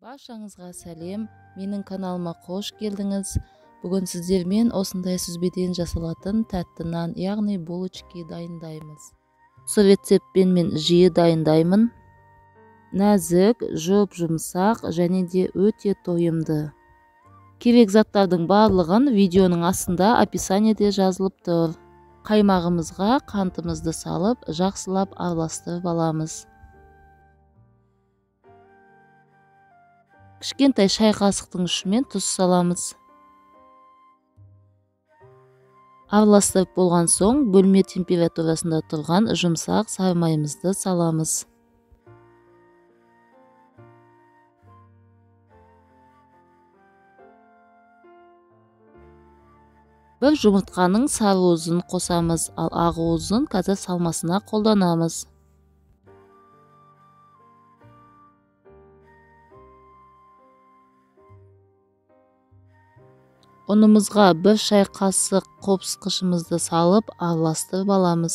Баршаңызға сәлем, менің каналыма қош келдіңіз. Бүгін сіздермен осындай сүзбеден жасалатын тәтті нан, яғни булочки дайындаймыз. Осы рецептпен мен жиі дайындаймын. Нәзік, жұп-жұмсақ және де өте тойымды. Керек заттардың барлығын видеоның астында описаниеде жазылып тұр. Қаймағымызға қантымызды салып, жақсылап араластырып аламыз. Кішкентай шай қасықтың ұшымен тұз саламыз. Араластырып болған соң бөлме температурасында тұрған жұмсақ сары майымызды саламыз. Бір жұмыртқаның сары уызын қосамыз, ал ақ уызын қазір салмасына қолданамыз. Ұнымызға бір шай қасық қопсқышымызды салып, араластырып аламыз.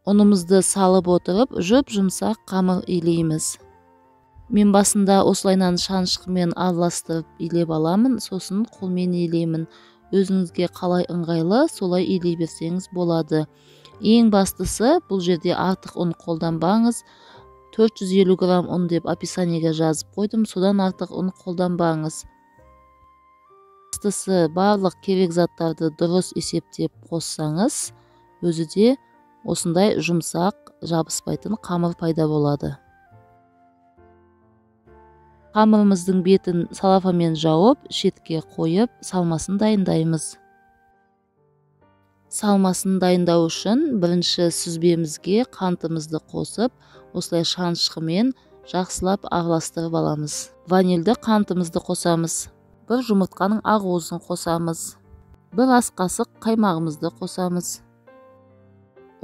Ұнымызды салып отырып, жұп-жұмсақ қамыр илейміз. Мен басында осылайынан шанышқымен араластырып илеп аламын, сосын қолмен илеймін. Өзіңізге қалай ыңғайлы, солай илей берсеңіз болады. Ең бастысы, бұл жерде артық ұн қолданбаңыз. 450 грамм ұн деп описаниеге жазып қойдым, содан артық ұн қолданбаңыз. Бастысы, барлық керек заттарды дұрыс есептеп қоссаңыз, өзі де осындай жұмсақ, жабыспайтын қамыр пайда болады. Қамырымыздың бетін салафамен жауып, шетке қойып, салмасын дайындаймыз. Салмасын дайындау үшін бірінші сүзбемізге қантымызды қосып, осылай шанышқымен жақсылап араластырып аламыз. Ванильді қантымызды қосамыз. Бір жұмыртқаның ақ уызын қосамыз. Бір ас қасық қаймағымызды қосамыз.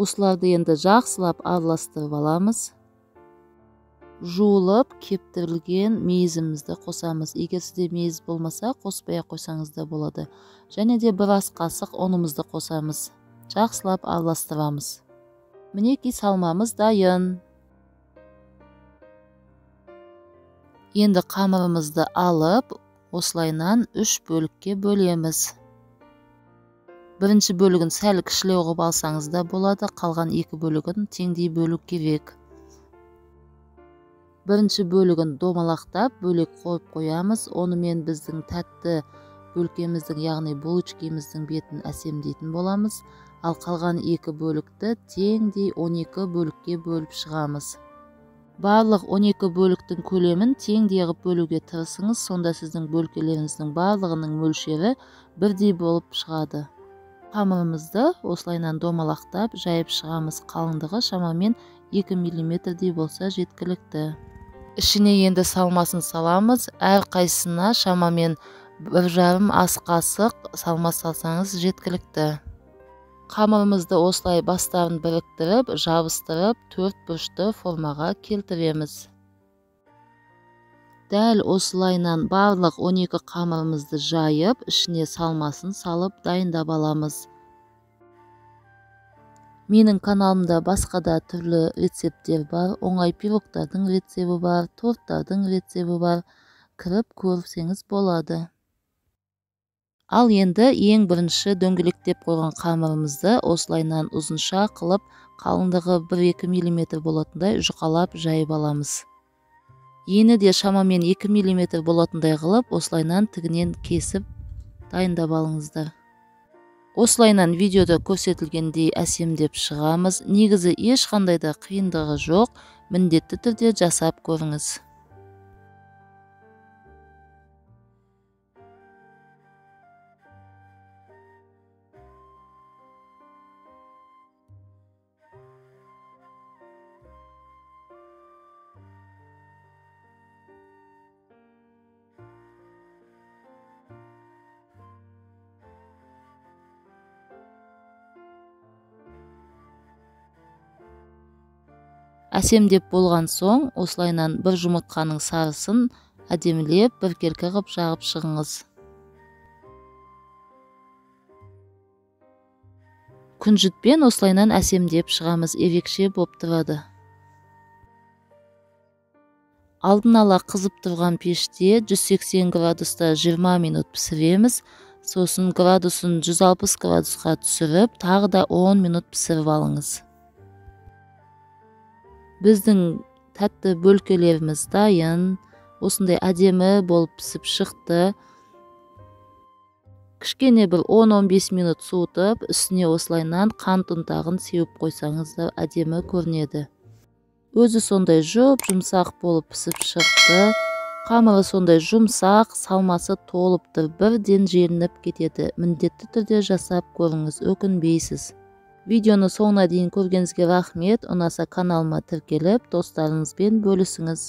Осыларды енді жақсылап араластырып аламыз. Жуылып кептірілген мейізімізді қосамыз. Егер сізде мейіз болмаса, қоспай ақ қойсаңыз да болады. Және де бір ас қасық ұнымызды қосамыз. Жақсылап араластырамыз. Мінекей салмамыз дайын. Енді қамырымызды алып, осылайынан 3 бөлікке бөлеміз. Бірінші бөлігін сәл кішілеу қылып алсаңыз да болады, қалған 2 бөлігін теңдей бөлу керек. Бірінші бөлігін домалақтап бөлек қойып қоямыз. Онымен біздің тәтті бөлкеміздің, яғни булочкеміздің бетін әсемдейтін боламыз. Ал қалған 2 бөлікті теңдей 12 бөлікке бөліп шығамыз. Барлық 12 бөліктің көлемін теңдей қылып бөлуге тырысыңыз, сонда сіздің бөлкелеріңіздің барлығының мөлшері бірдей болып шығады. Қамырымызды осылайынан домалақтап жайып шығамыз. Қалыңдығы шамамен 2 миллиметрдей болса жеткілікті. Ішіне енді салмасын саламыз. Әр қайсысына шамамен 1,5 ас қасық салма салсаңыз жеткілікті. Қамырымызды осылай бастарын біріктіріп, жабыстырып, төрт бұрышты формаға келтіреміз. Дәл осылайынан барлық 12 қамырымызды жайып, ішіне салмасын салып дайындап аламыз. Менің каналымда басқа да түрлі рецепттер бар, оңай пирогтардың рецепті бар, торттардың рецепті бар. Кіріп көрсеңіз болады. Ал енді ең бірінші дөңгелектеп қойған қамырымызды осылайынан ұзынша қылып, қалыңдығы 1-2 миллиметр болатындай жұқалап жайып аламыз. Ені де шамамен 2 миллиметр болатындай қылып, осылайынан тігінен кесіп дайындап алыңыздар. Осылайынан видеода көрсетілгендей әсемдеп шығамыз. Негізі ешқандай да қиындығы жоқ, міндетті түрде жасап көріңіз. Әсемдеп болған соң, осылайынан бір жұмыртқаның сарысын әдемілеп біркелкі қылып жағып шығыңыз. Күнжітпен осылайынан әсемдеп шығамыз, ерекше болып тұрады. Алдын ала қызып тұрған пеште 180 градуста 20 минут пісіреміз. Сосын градусын 160 градусқа түсіріп, тағы да 10 минут пісіріп алыңыз. Біздің тәтті бөлкелеріміз дайын. Осындай әдемі болып пісіп шықты. Кішкене бір 10-15 минут суытып, үстіне осылайынан қант ұнтағын сеуіп қойсаңыз да әдемі көрінеді. Өзі сондай жұп-жұмсақ болып пісіп шықты. Қамыры сондай жұмсақ, салмасы толып тұр, бірден желініп кетеді. Міндетті түрде жасап көріңіз, өкінбейсіз. Видеоны соңына дейін көргеніңізге рахмет. Ұнаса, каналыма тіркеліп, достарыңызбен бөлісіңіз.